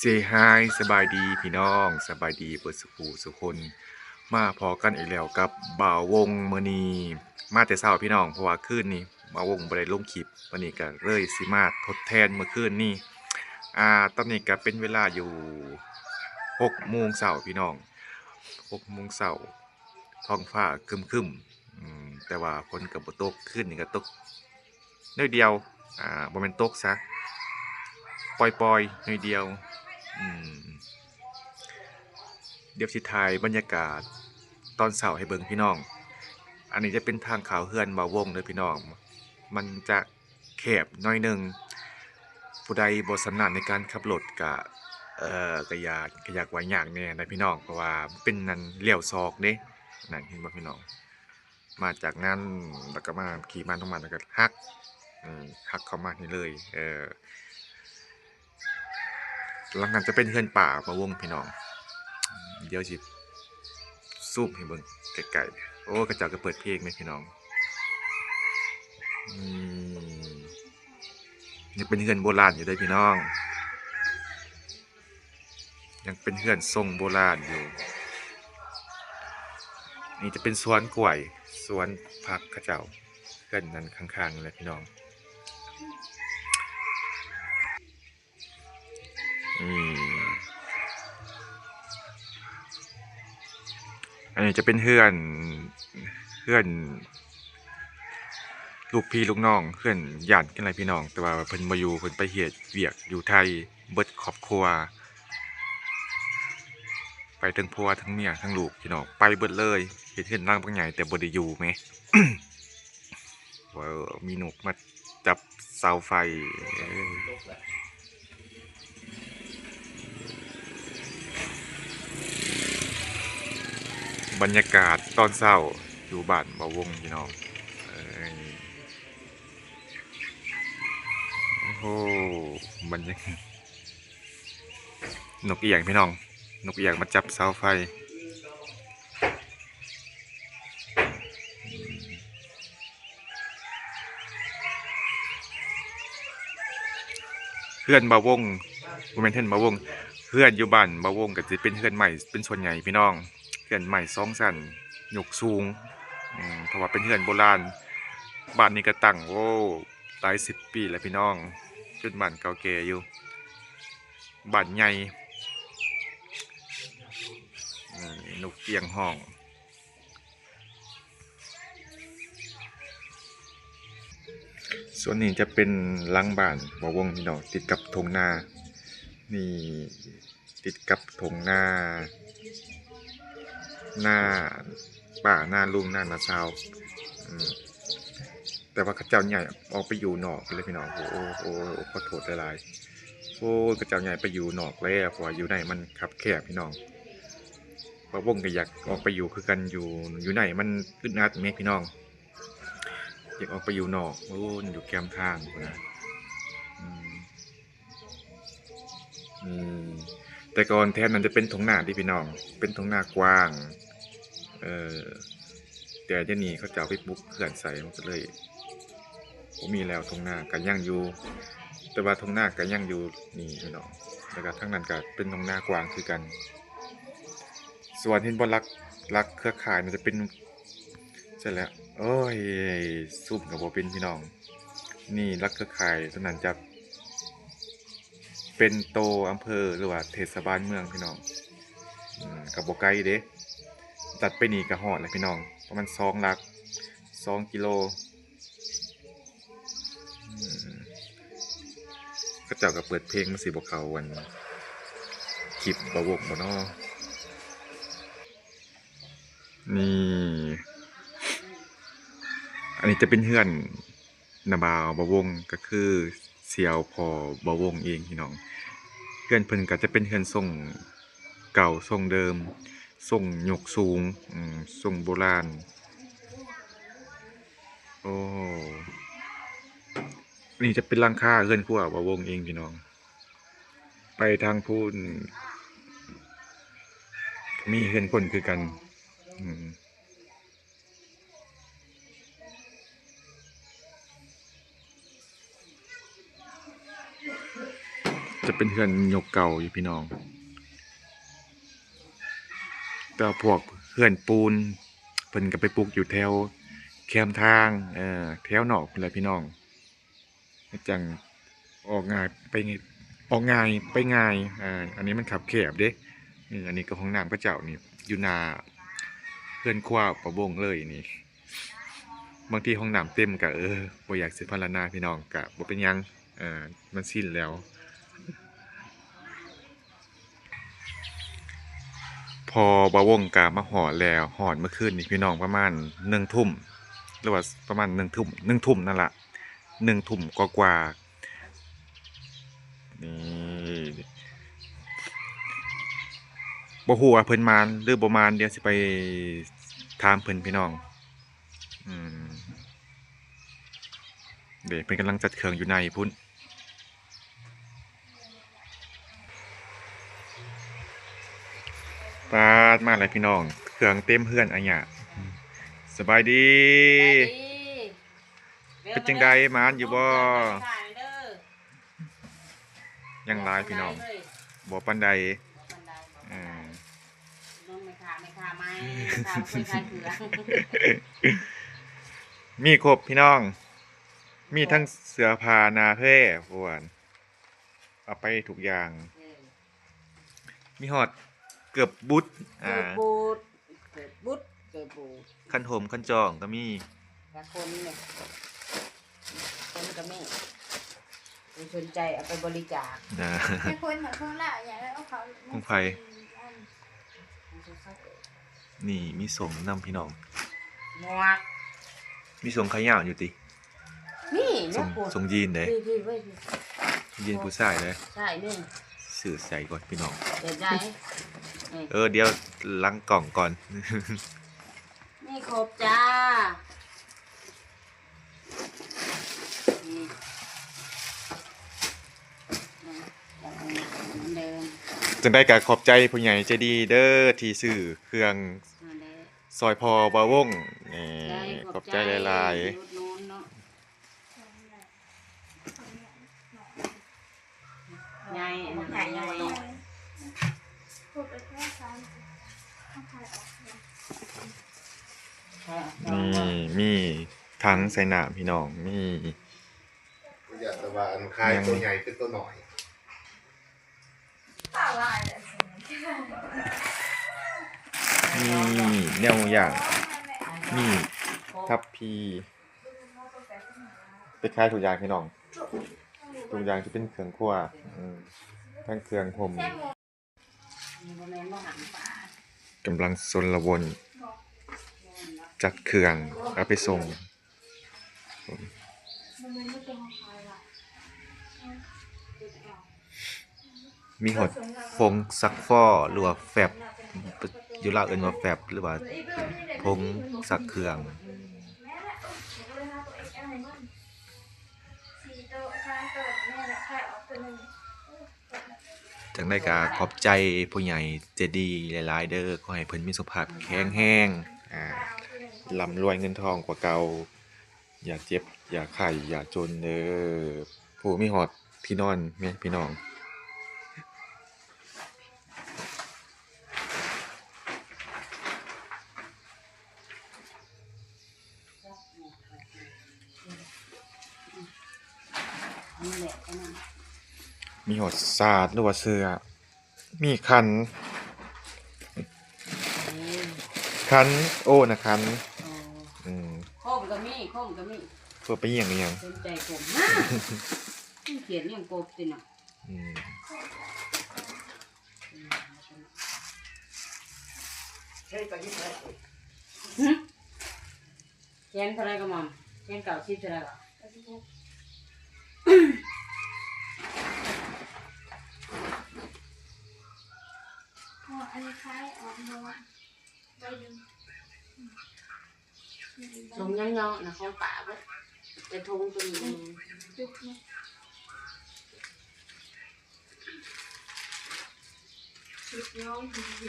Say hi ສະບາຍດີພີ່ນ້ອງ ສະບາຍດີເບິດສູ່ຜູ້ສູ່ຄົນ ມາພໍ້ກັນອີກແລ້ວກັບບ່າວວົງ. ມື້ນີ້ມາແຕ່ເຊົ້າພີ່ນ້ອງ ເພາະວ່າຄືນນີ້ບ່າວວົງບໍ່ໄດ້ລົງຄລິບ ວັນນີ້ກໍເລີຍຊິມາທົດແທນມື້ຄືນນີ້. ອ່າ ຕອນນີ້ກໍເປັນເວລາຢູ່ຫົກໂມງເຊົ້າພີ່ນ້ອງ ຫົກໂມງເຊົ້າ. ທ້ອງຟ້າຄຶມໆ ອືມ ແຕ່ວ່າຝົນກໍບໍ່ຕົກ ຄືນນີ້ກໍຕົກໜ້ອຍດຽວ ອ່າ ບໍ່ແມ່ນຕົກຊະ ປ່ອຍໆ ໜ້ອຍດຽວ. ອືມ ດຽວຊິຖ່າຍບັນຍາກາດຕອນເຊົ້າໃຫ້ເບິ່ງພີ່ນ້ອງ. ອັນນີ້ຈະເປັນທາງເຂົ້າເຮືອນບ່າວວົງເດີພີ່ນ້ອງ ມັນຈະ ແຄບໜ້ອຍໜຶ່ງ ຜູ້ໃດບໍ່ຊຳນານໃນການຂັບລົດກະ ເອີ ກະຢາກ ກະຢາກວ່າຍາກແດ່ນະພີ່ນ້ອງ ເພາະວ່າເປັນອັນລ້ຽວສອກເດ້. ນັ້ນ ເຫັນບໍ່ພີ່ນ້ອງ ມາຈາກນັ້ນ ແລ້ວກໍມາຂີ່ມາຕົງມາ ແລ້ວກໍຫັກ ອືມ ຫັກເຂົ້າມານີ້ເລີຍ ເອີ. ຫຼັງນັ້ນຈະເປັນເຮືອນປ້າບ່າວວົງພີ່ນ້ອງ ດຽວຊິຊູມໃຫ້ເບິ່ງໃກ້ໆ. ໂອ້ ເຂົາເຈົ້າກໍເປີດເພງເດ້ພີ່ນ້ອງ. ອືມ ຍັງເປັນເຮືອນໂບລານຢູ່ເດ້ພີ່ນ້ອງ ຍັງເປັນເຮືອນຊົງໂບລານຢູ່. ນີ້ຈະເປັນສວນກ້ວຍ ສວນຜັກເຂົາເຈົ້າ ເຮືອນນັ້ນຂ້າງໆ ນີ້ແຫຼະພີ່ນ້ອງ. ອືມ ອັນນີ້ຈະເປັນເຮືອນ ເຮືອນລູກພີ່ລູກນ້ອງ ເຮືອນຍາດກັນແຫຼະພີ່ນ້ອງ ແຕ່ວ່າເພິ່ນບໍ່ຢູ່ ເພິ່ນໄປເຮັດວຽກຢູ່ໄທເບິດຄອບຄົວ ໄປທັງຜົວທັງເມຍທັງລູກພີ່ນ້ອງ ໄປເບິດເລີຍ. ເຮັດເຮືອນຫຼັງບັກໃຫຍ່ ແຕ່ບໍ່ໄດ້ຢູ່ແໝ. ເອີ ມີນົກມາຈັບເສົາໄຟ. ບັນຍາກາດຕອນເຊົ້າຢູ່ບ້ານບ່າວວົງພີ່ນ້ອງ. ເອີ ໂອ້ ບັນຍາ ນົກອຽງພີ່ນ້ອງ ນົກອຽງມາຈັບເສົາໄຟ. ເຮືອນບ່າວວົງ ບໍ່ແມ່ນເຮືອນບ່າວວົງ ເຮືອນຢູ່ບ້ານບ່າວວົງກໍຊິເປັນເຮືອນໄມ້ເປັນສ່ວນໃຫຍ່ພີ່ນ້ອງ ເຮືອນໄມ້ສອງຊັ້ນຍົກສູງ ອືມ ເພາະວ່າເປັນເຮືອນໂບລານ. ບ້ານນີ້ກໍຕັ້ງ ໂອ້ ຫຼາຍສິບປີແລ້ວພີ່ນ້ອງ ເປັນບ້ານເກົ່າແກ່ຢູ່. ບ້ານໃຫຍ່ ເອີ ນົກອຽງຮ້ອງ. ສ່ວນນີ້ຈະເປັນຫຼັງບ້ານບ່າວວົງພີ່ນ້ອງ ຕິດກັບທົ່ງນາ ນີ້ ຕິດກັບທົ່ງນາ ນາປ້າ ນາລຸງ ນານ້າສາວ ອືມ ແຕ່ວ່າເຂົາເຈົ້າຍ້າຍອອກໄປຢູ່ນອກພຸ້ນແຫຼະພີ່ນ້ອງ. ໂອ້ ໂອ້ ໂອ້ ຂໍໂທດຫຼາຍໆ ໂອ້ ເຂົາເຈົ້າຍ້າຍໄປຢູ່ນອກແລ້ວ ເພາະວ່າຢູ່ໃນມັນຄັບແຄບພີ່ນ້ອງ. ບ່າວວົງກໍຢາກອອກໄປຢູ່ຄືກັນ ຢູ່ ຢູ່ໃນມັນອຶດອັດແໝພີ່ນ້ອງ ຢາກອອກໄປຢູ່ນອກ ໂອ້ ຢູ່ແຄມທາງພຸ້ນນະ ອືມ. ອືມ ແຕ່ກ່ອນແຖວນັ້ນຈະເປັນທົ່ງນາເດ້ພີ່ນ້ອງ ເປັນທົ່ງນາກວ້າງ ເອີ ແຕ່ດຽວນີ້ເຂົາເຈົ້າໄປປຸກເຮືອນໃສ່ ມັນກໍເລີຍບໍ່ມີແລ້ວ. ທົ່ງນາກໍຍັງຢູ່ ແຕ່ວ່າທົ່ງນາກໍຍັງຢູ່ນີ້ພີ່ນ້ອງ ແລ້ວກໍທາງນັ້ນກໍເປັນທົ່ງນາກວ້າງຄືກັນ. ສ່ວນເຫັນບໍ່ ຫຼັກ ຫຼັກເຄືອຂ່າຍມັນຈະເປັນ ໃຊ່ແລ້ວ ໂອ້ຍ ຊູມກໍບໍ່ເປັນພີ່ນ້ອງ. ນີ້ຫຼັກເຄືອຂ່າຍສ່ວນນັ້ນຈະເປັນໂຕອຳເພີ ຫຼືວ່າເທດສະບານເມືອງພີ່ນ້ອງ ອືມ ກໍບໍ່ໄກເດ້ ຕັດໄປນີ້ກໍຮອດແລ້ວພີ່ນ້ອງ ປະມານສອງຫຼັກ ສອງກິໂລ. ອືມ ເຂົາເຈົ້າກໍເປີດເພງ ມັນຊິບໍ່ເຂົ້າອັນ ຄລິບບ່າວວົງບໍ່ນໍ? ນີ້ ອັນນີ້ຈະເປັນເຮືອນນ້າບ່າວບ່າວວົງ ກໍຄືສ່ຽວພໍ່ບ່າວວົງເອງພີ່ນ້ອງ. ເຮືອນເພິ່ນກໍຈະເປັນເຮືອນຊົງເກົ່າຊົງເດີມ ຊົງຍົກສູງ ອືມ ຊົງໂບລານ. ໂອ້ ນີ້ຈະເປັນຫຼັງຄາເຮືອນຄົວບ່າວວົງເອງພີ່ນ້ອງ. ໄປທາງພຸ້ນ ມີເຮືອນຄົນຄືກັນ ອືມ. ຈະເປັນເຮືອນຍົກເກົ່າຢູ່ພີ່ນ້ອງ ແຕ່ວ່າພວກເຮືອນປູນເພິ່ນກໍໄປປຸກຢູ່ແຖວແຄມທາງ ເອີ ແຖວນອກພຸ້ນແຫຼະພີ່ນ້ອງ ມັນຈັ່ງອອກງ່າຍໄປ ອອກງ່າຍໄປງ່າຍ. ອາ ອັນນີ້ມັນຄັບແຄບເດ້. ອາ ອັນນີ້ກໍຫ້ອງນ້ຳເຂົາເຈົ້ານີ້ ຢູ່ໜ້າເຮືອນຄົວປ້າວົງເລີຍນີ້. ບາງທີຫ້ອງນ້ຳເຕັມກໍ ເອີ ບໍ່ຢາກຊິພັນລະນາພີ່ນ້ອງ ກໍບໍ່ເປັນຫຍັງ ເອີ ມັນຊິນແລ້ວ. ພໍ່ບ່າວວົງກໍມາຮອດແລ້ວ ຮອດມື້ຄືນນີ້ພີ່ນ້ອງ ປະມານໜຶ່ງທຸ່ມ ຫຼືວ່າປະມານໜຶ່ງທຸ່ມ ໜຶ່ງທຸ່ມນັ້ນລະ ໜຶ່ງທຸ່ມກວ່າໆ ນີ້ ບໍ່ຮູ້ວ່າເພິ່ນມານ ຫຼືບໍ່ມານ ດຽວຊິໄປຖາມເພິ່ນພີ່ນ້ອງ. ອືມ ເດ້ ເພິ່ນກຳລັງຈັດເຄື່ອງຢູ່ໃນພຸ້ນ. ປາດ ມາແລ້ວພີ່ນ້ອງ ເຄື່ອງເຕັມເຮືອນອາຍະ. ສະບາຍດີ ສະບາຍດີ ເປັນຈັ່ງໃດ ມານຢູ່ບໍ່? ຍັງຫຼາຍພີ່ນ້ອງ ບໍ່ປານໃດ ບໍ່ປານໃດ ບໍ່ປານໃດ. ເອີ ນ້ອງແມ່ຄ້າ ແມ່ຄ້າໃໝ່ ແມ່ຄ້າບໍ່ເຄີຍຂາຍເຄື່ອງ ມີຄົບພີ່ນ້ອງ ມີທັງເສື້ອຜ້າໜ້າແພ ພວກ ເອົາໄປທຸກຢ່າງ ເອີ ມີຮອດເກີບບຸດ ເກີບບຸດ ເກີບບຸດ ເກີບບຸດ ຄັນຫົ່ມຄັນຈອງກໍມີ ກະຄົນນີ້ ຄົນກໍມີ ຜູ້ສົນໃຈເອົາໄປບໍລິຈາກ ອາ ໃຫ້ຄົນ ໃຫ້ຄົນລະ ຢາກໄດ້ເອົາເຂົ້າ ຂອງໃຜ? ນີ້ມີສົ້ງນຳພີ່ນ້ອງ ໝວກ ມີສົ້ງຂາຍາວຢູ່ຕິ? ມີ ສົ້ງ ສົ້ງຢີນເດ້ ພີ້ໆ ເວີຍ ຢີນຜູ້ຊາຍເດ້ ໃຊ່ ນີ້ ຊື້ໃສ່ກ່ອນພີ່ນ້ອງ ເອີ ດຽວຫຼັງກ້ອງກ່ອນ ມີຄົບຈ້າ ນີ້ ຈັ່ງໃດກໍຂອບໃຈຜູ້ໃຫຍ່ໃຈດີເດີ ທີ່ຊື້ເຄື່ອງ ນັ້ນແຫຼະ ຊ່ອຍພໍ່ບ່າວວົງ ນີ້ ຂອບໃຈ ຂອບໃຈຫຼາຍໆ ອຸດໜູນເນາະ ໃຫຍ່ ອັນນັ້ນໃຫຍ່ ນີ້ ມີຖັງໃສ່ນ້ຳພີ່ນ້ອງ ມີ ຢ່າແຕ່ວ່າອັນຂາຍ ຍັງ ໂຕໃຫຍ່ເປັນໂຕນ້ອຍ ມີແນວຢ່າງ ມີທັບພີ ໄປຂາຍທຸກຢ່າງພີ່ນ້ອງ ທຸກຢ່າງທີ່ເປັນເຄື່ອງຄົວ ອືມ ທັງເຄື່ອງຫົ່ມ ກຳລັງຊົນລະວົນຈັດເຄື່ອງເອົາໄປສົ່ງ ມີຮອດຟົງຊັກຟໍ ຫຼືວ່າແຟັບ ຢູ່ລາວເອີ້ນວ່າແຟັບ ຫຼືວ່າຜົງຊັກເຄື່ອງ. ຈັ່ງໃດກໍຂອບໃຈຜູ້ໃຫຍ່ໃຈດີຫຼາຍໆເດີ້ ຂໍໃຫ້ເພິ່ນມີສຸຂະພາບແຂງແຮງ ອ່າ ລ່ຳລວຍເງິນທອງກວ່າເກົ່າ ຢ່າເຈັບ ຢ່າໄຂ້ ຢ່າຈົນເດີ້ ຜູ້ມີຮອດທີ່ນອນແມ່ພີ່ນ້ອງ. ມີຮອດສາດ ຫຼືວ່າເສື້ອ ມີຂັນ ຂັນ ໂອ້ນະ ຂັນ ອືມ ຄົມກໍມີ ຄົມກໍມີ ເພື່ອໄປຫຍັງອີຫຍັງ ສົນໃຈຄົມ ຮະ ຂຽນຫຍັງກົບຕິນະ ອືມ ຮຶ ແສນເທົ່າໃດກໍໝ່ອມ ແສນເກົ້າສິບເທົ່າໃດກໍ ອັນນີ້ຂາຍອອກບໍ່ ສົ່ງຍັງເຍາະນະ ຂອງປ້າເບິດ ແຕ່ຖົງຕົວນີ້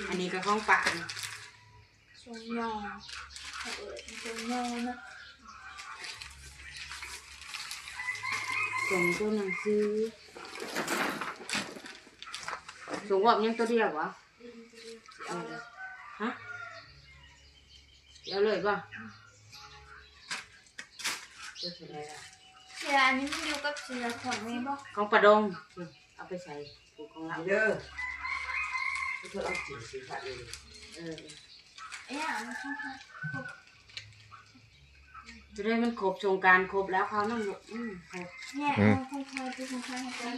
ອັນນີ້ກໍຂອງປ້ານະ ສົ່ງຍອ ເຂົາເອີ້ນສົ່ງຍອນະ ສົ່ງຕົວໜັງສື. ສົ່ງອອກຍັງຕົວດຽວຫວາ? ເອີ ຮະ? ຊິເອົາເລີຍບໍ່? ຕົວເທົ່າໃດລະ? ເສື້ອອັນນີ້ມັນຢູ່ກັບເສື້ອຂອງແມ່ບໍ່? ຂອງປາດົງ. ເອົາໄປໃສ່ ຂອງລາວເດີ. ເອີ ເອີ ເອີ ອັນນັ້ນຂອງຂ້ອຍ ຈະໄດ້ມັນຄົບ ສົງການຄົບແລ້ວ ຄາວນັ້ນລູກ. ອືມ ຄົບ ແຍກ ອືມ ຂອງຂ້ອຍ ຂອງຂ້ອຍ ຂອງຂ້ອຍ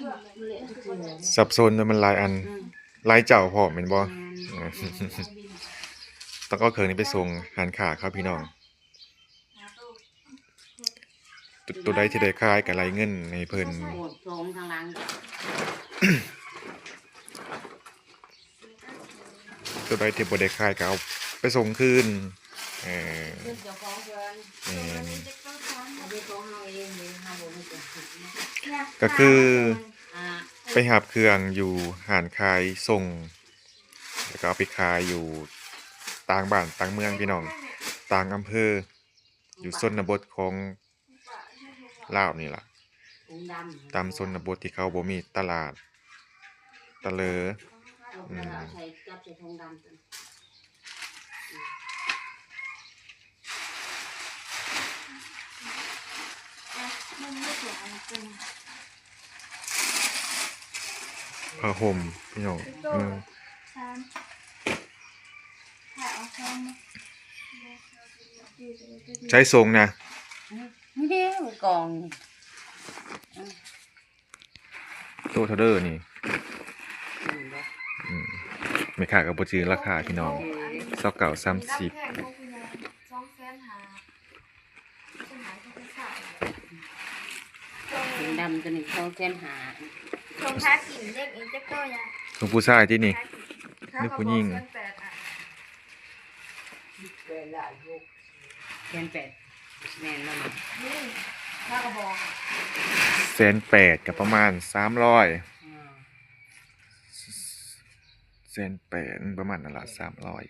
ສັບສົນ ມັນຫຼາຍອັນ ອືມ ຫຼາຍເຈົ້າພ້ອມແມ່ນບໍ່? ແມ່ນ ອືມ ຕ້ອງເອົາເຄື່ອງນີ້ໄປສົ່ງຮ້ານຄ້າເຂົາ ພີ່ນ້ອງ. ໂຕ ໂຕໃດທີ່ໄດ້ຂາຍກໍໄລ່ເງິນໃຫ້ເພິ່ນ ໂອ້ ສອງທາງຫຼັງ ໂຕໃດທີ່ບໍ່ໄດ້ຂາຍກໍເອົາໄປສົ່ງຄືນ. ເອີ ຄືນເຈົ້າຂອງເພິ່ນ ແມ່ນ ອັນນີ້ຂອງເຮົາເອງເດ ເຮົາບໍ່ມີເຈົ້າຂອງເນາະ. ກໍຄື ອ່າ ໄປຮັບເຄື່ອງຢູ່ຮ້ານຂາຍສົ່ງ ແລ້ວກໍເອົາໄປຂາຍຢູ່ຕ່າງບ້ານຕ່າງເມືອງ ພີ່ນ້ອງ ຕ່າງອຳເພີ ຢູ່ຊົນນະບົດຂອງລາວນີ້ລະ ຕາມຊົນນະບົດທີ່ເຂົາບໍ່ມີຕະຫຼາດ ຕະເລີ ອືມ ຜ້າຫົ່ມ ພີ່ນ້ອງ ອືມ ໃຊ້ສົ່ງນະ ນີ້ເດ້ ກອງ ໂຕເທົ່າເດີນີ້ ອືມ ແມ່ຄ້າກໍບໍ່ຈື່ລາຄາ ພີ່ນ້ອງ ຊາວເກົ້າ ສາມສິບ. ສອງແສນຫ້າ ເປັນດຳຕົວນີ້ ສອງແສນຫ້າ. ຂອງພາກິນເດັກອີກຈັກໂຕຍະ? ຂອງຜູ້ຊາຍຕິນີ້ ຫຼືຜູ້ຍິງ? ແສນແປດ ແມ່ນບໍ່? ນີ້ ແສນແປດ ກໍປະມານສາມຮ້ອຍ ອືມ ແສນແປດ ປະມານນັ້ນລະ ສາມຮ້ອຍ.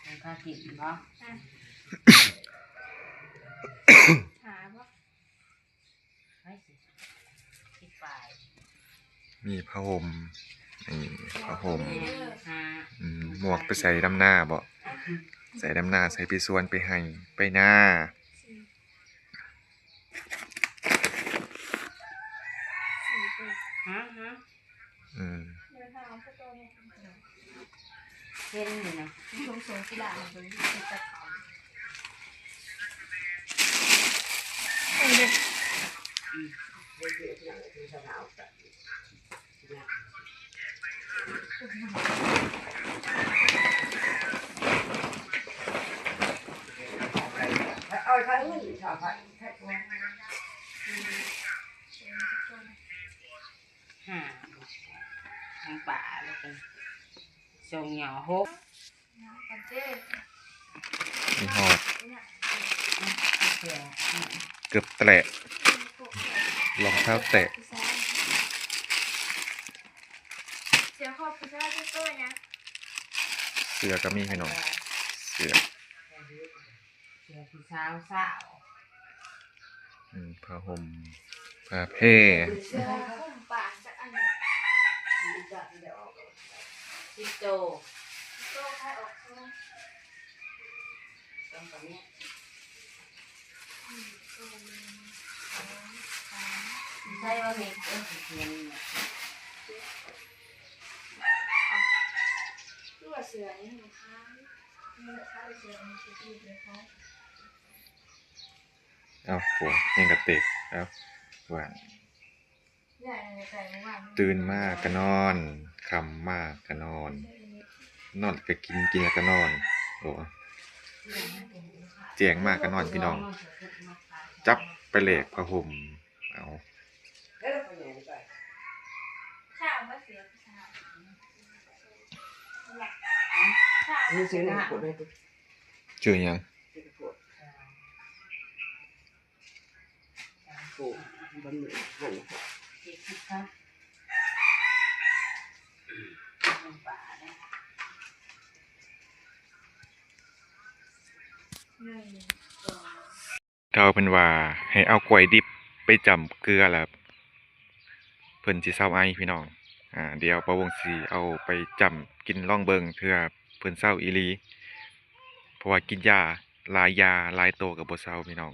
ເປັນຄ່າກິນບໍ່? ຫາບໍ່? ໄປຊິ ສິບປາຍ. ມີຜ້າຫົ່ມ ນີ້ຜ້າຫົ່ມ ຫາ ອືມ ໝວກໄປໃສ່ດຳນາບໍ່? ໃສ່ດຳນາ ໃສ່ໄປສວນ ໄປໄຮ່ ໄປນາ. ຮະ ຮະ ອືມ ເຫັນຢູ່ນະ ສົງ ສົງກິລາ ເບິ່ງ ເຮັດກັບເຂົາ ເອີ ອືມ. ຫ້າ ຂອງປ້າ ແລ້ວກໍສົ່ງຫຍໍຫົກ. ມີຮອດເກີບແຕະ ລອງເທ້າແຕະ ເສື້ອຂອບຜູ້ຊາຍເຈົ້າໂຕຫຍັງ? ເສື້ອກໍມີ ພີ່ນ້ອງ ເສື້ອ ເສື້ອຜູ້ສາວສາວ. ອືມ ຜ້າຫົ່ມ ຜ້າແພ ເສື້ອຫົ່ມປານຈັກອັນ ສິບໂຕ ສິບໂຕ ຂາຍອອກເທົ່າໃດ? ໃສ່ວ່າເມັດ ເອີ ສິບເງິນ ຄືວ່າເສື້ອນີ້ມັນຂາຍ ເອີ ຂາຍເສື້ອນີ້ຄືຂາຍ. ເອົ້າ ໂອ້ ຍັງກະເຕະ ເອົ້າ ວ່າ ຕື່ນມາກະນອນ ຄ່ຳມາກະນອນ ນອນກະກິນ ກິນແລ້ວກະນອນ. ໂອ້ ແຈ້ງມາກະນອນ ພີ່ນ້ອງ ຈັບໄປແລກຜ້າຫົ່ມ. ເອົາ ຊື່ຫຍັງ? ເຖົ້າເພິ່ນວ່າໃຫ້ເອົາກ້ວຍດິບໄປຈ້ຳເກືອ ແລ້ວ พิ่ນຊິເຊົາໄອພີ່ນ້ອງ. ອາ ດຽວບ່າວວົງຊິເອົາໄປຈ້ຳກິນລອງເບິ່ງ ເທື່ອເພິ່ນເຊົາອີ່ຫຼີ ເພາະວ່າກິນຢາຫຼາຍ ຢາຫຼາຍໂຕກໍບໍ່ເຊົາພີ່ນ້ອງ.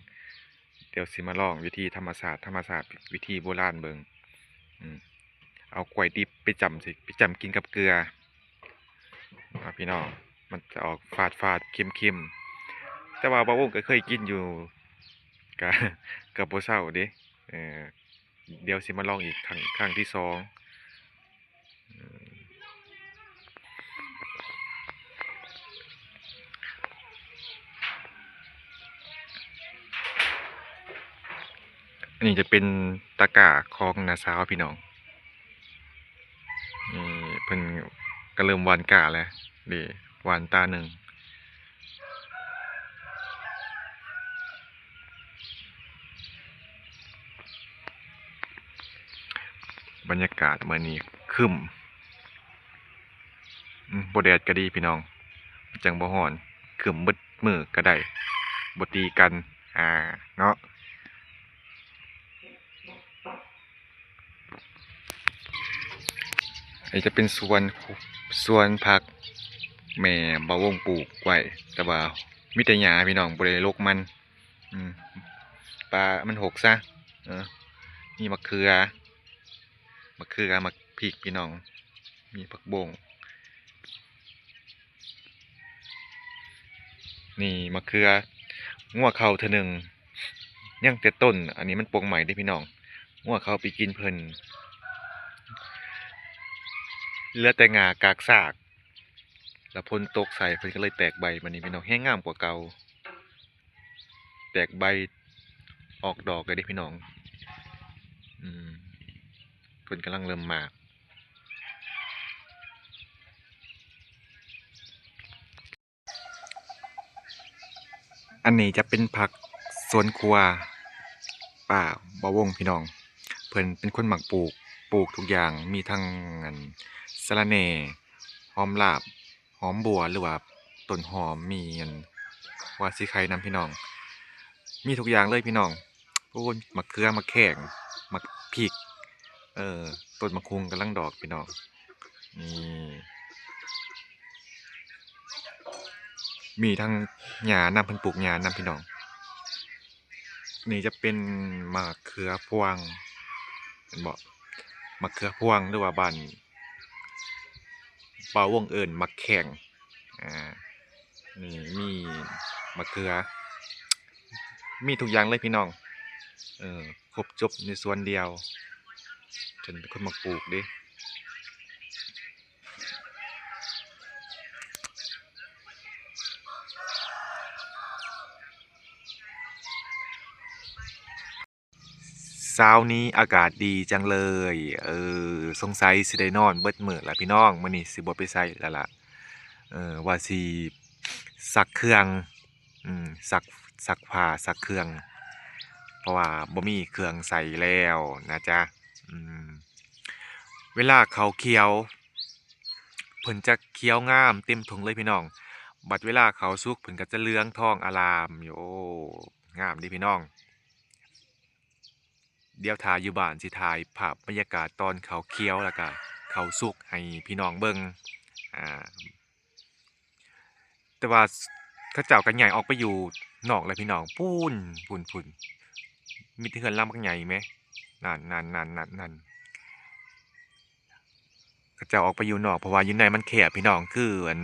ດຽວຊິມາລອງວິທີທຳມະຊາດ ທຳມະຊາດ ວິທີໂບລານເບິ່ງ. ອືມ ເອົາກ້ວຍດິບໄປຈ້ຳ ຊິໄປຈ້ຳກິນກັບເກືອ ອາ ພີ່ນ້ອງ ມັນຈະອອກຝາດໆ ເຄັມໆ ແຕ່ວ່າບ່າວວົງກໍເຄີຍກິນຢູ່ ກະ ກະບໍ່ເຊົາເດ້. ເອີ ດຽວຊິມາລອງອີກຄັ້ງ ຄັ້ງທີສອງ. ອັນນີ້ຈະເປັນຕະກ້າຂອງນ້າສາວພີ່ນ້ອງ. ນີ້ເພິ່ນກໍເລີ່ມຫວ່ານກ້າແລ້ວ ເດ້ ຫວ່ານຕາໜຶ່ງ. ບັນຍາກາດມື້ນີ້ຄຶ້ມ ອືມ ບໍ່ແດດກໍດີພີ່ນ້ອງ ມັນຈັ່ງບໍ່ຮ້ອນ ຄຶ້ມເບິດມື້ກໍໄດ້ ບໍ່ຕີກັນ ອາ ເນາະ. ອັນນີ້ຈະເປັນສວນ ສວນຜັກແມ່ບ່າວວົງປູກໄວ້ ແຕ່ວ່າມີແຕ່ຫຍ້າພີ່ນ້ອງ ບໍ່ໄດ້ລົກມັນ. ອືມ ປ່າມັນຮົກຊະ. ເອີ ມີໝາກເຂືອ ໝາກເຂືອ ໝາກພິກພີ່ນ້ອງ ມີຜັກບົ້ງ. ນີ້ໝາກເຂືອ ງົວເຂົ້າເທື່ອໜຶ່ງ ຍັງແຕ່ຕົ້ນ ອັນນີ້ມັນປົງໃໝ່ເດ້ພີ່ນ້ອງ ງົວເຂົ້າໄປກິນເພິ່ນ ເຫຼືອແຕ່ງ່າກາກຊາກ ແລ້ວຝົນຕົກໃສ່ ເພິ່ນກໍເລີຍແຕກໃບ ບັດນີ້ພີ່ນ້ອງ ແຮງງາມກວ່າເກົ່າ ແຕກໃບອອກດອກແລ້ວເດ້ພີ່ນ້ອງ. ອືມ ເພິ່ນກຳລັງເລີ່ມໝາກ. ອັນນີ້ຈະເປັນຜັກສວນຄົວປ້າບ່າວວົງພີ່ນ້ອງ ເພິ່ນເປັນຄົນມັກປູກ ປູກທຸກຢ່າງ ມີທັງ ອັນ ສະລະແໜ່ ຫອມລາບ ຫອມບົ່ວ ຫຼືວ່າຕົ້ນຫອມ ມີ ອັນ ຫົວສີໄຄນຳພີ່ນ້ອງ ມີທຸກຢ່າງເລີຍພີ່ນ້ອງ. ໂອ້ຍ ໝາກເຂືອ ໝາກແຂ້ງ ໝາກພິກ ເອີ ຕົ້ນໝາກຫຸ່ງກຳລັງດອກພີ່ນ້ອງ. ນີ້ ມີທັງຫຍ້ານຳ ເພິ່ນປູກຫຍ້ານຳພີ່ນ້ອງ. ນີ້ຈະເປັນໝາກເຂືອພວງ ເຫັນບໍ່ ໝາກເຂືອພວງ ຫຼືວ່າບ້ານບ່າວວົງເອີ້ນໝາກແຂ້ງ. ອາ ນີ້ມີໝາກເຂືອ ມີທຸກຢ່າງເລີຍພີ່ນ້ອງ ເອີ ຄົບຈົບໃນສວນດຽວ ເພິ່ນເປັນຄົນມັກປູກເດ້. ເຊົ້ານີ້ອາກາດດີຈັງເລີຍ ເອີ ສົງໄສຊິໄດ້ນອນເບິດມື້ລະພີ່ນ້ອງ ມື້ນີ້ຊິບໍ່ໄປໃສລະລະ ເອີ ວ່າຊິຊັກເຄື່ອງ ອືມ ຊັກ ຊັກຜ້າຊັກເຄື່ອງ ເພາະວ່າບໍ່ມີເຄື່ອງໃຊ້ແລ້ວນະຈ໊ະ. ອືມ ເວລາເຂົ້າຂຽວ ເພິ່ນຈະຂຽວງາມເຕັມທົ່ງເລີຍພີ່ນ້ອງ ບັດເວລາເຂົ້າສຸກເພິ່ນກໍຈະເຫຼືອງທອງອາລາມຢູ່. ໂອ້ ງາມເດ້ພີ່ນ້ອງ. ດຽວຖ້າຢູ່ບ້ານຊິຖ່າຍພາບບັນຍາກາດຕອນເຂົ້າຂຽວ ແລ້ວກະເຂົ້າສຸກໃຫ້ພີ່ນ້ອງເບິ່ງ ອາ ແຕ່ວ່າເຂົາເຈົ້າກໍຍ້າຍອອກໄປຢູ່ນອກແລ້ວພີ່ນ້ອງ ພຸ້ນ ພຸ້ນ ພຸ້ນ ມີແຕ່ເຮືອນຫຼັງບັກໃຫຍ່ແມ ນັ້ນໆໆໆ ເຂົາເຈົ້າອອກໄປຢູ່ນອກ ເພາະວ່າຢູ່ໃນມັນແຄບພີ່ນ້ອງ ຄື ອັນ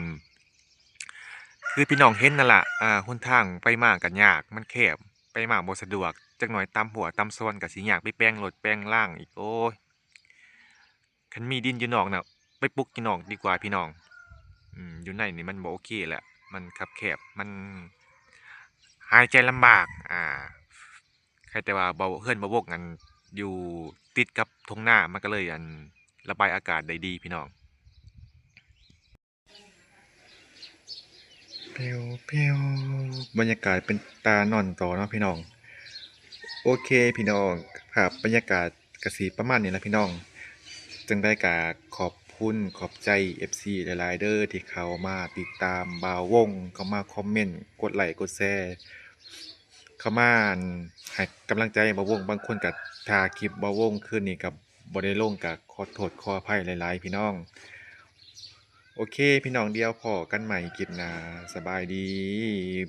ຄືພີ່ນ້ອງເຫັນນັ້ນລະ ອາ ຫົນທາງໄປມາກໍຍາກ ມັນແຄບ ໄປມາບໍ່ສະດວກ ຈັກໜ່ອຍຕາມຮົ້ວຕາມຊອນກໍຊິຍາກ ໄປແປງລົດແປງລາງອີກ ໂອ້ຍ ຄັນມີດິນຢູ່ນອກນະ ໄປປຸກຢູ່ນອກດີກວ່າພີ່ນ້ອງ ອືມ ຢູ່ໃນນີ້ມັນບໍ່ໂອເຄແຫຼະ ມັນຄັບແຄບ ມັນຫາຍໃຈລຳບາກ ອາ ໃຄແຕ່ວ່າເບົາ ເຮືອນບ່າວວົງ ອັນ ຢູ່ຕິດກັບທົ່ງນາ ມັນກໍເລີຍ ອັນ ລະບາຍອາກາດໄດ້ດີພີ່ນ້ອງ. ແປ້ວໆ ບັນຍາກາດເປັນຕານອນຕໍ່ເນາະພີ່ນ້ອງ. ໂອເຄພີ່ນ້ອງ ພາບບັນຍາກາດກະຊິປະມານນີ້ລະພີ່ນ້ອງ. ຈັ່ງໃດກະຂອບຄຸນຂອບໃຈເອັຟຊີຫຼາຍໆເດີ ທີ່ເຂົ້າມາຕິດຕາມບ່າວວົງ ເຂົ້າມາຄອມເມັນ ກົດໄລກົດແຊ ເຂົ້າມາ ອັນ ໃຫ້ກຳລັງໃຈບ່າວວົງ. ບາງຄົນກະຖ້າຄລິບບ່າວວົງຄືນນີ້ກະ ບໍ່ໄດ້ລົງກະຂໍໂທດຂໍອະໄພຫຼາຍໆ ພີ່ນ້ອງ. ໂອເຄ ພີ່ນ້ອງ ດຽວພໍ້ກັນໃໝ່ຄລິບໜ້າ. ສະບາຍດີ.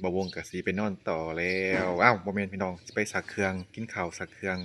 ບ່າວວົງກະຊິໄປນອນຕໍ່ແລ້ວ. ອ້າວ ບໍ່ແມ່ນ ພີ່ນ້ອງ, ຊິໄປຊັກເຄື່ອງ, ກິນເຂົ້າ, ຊັກເຄື່ອງ.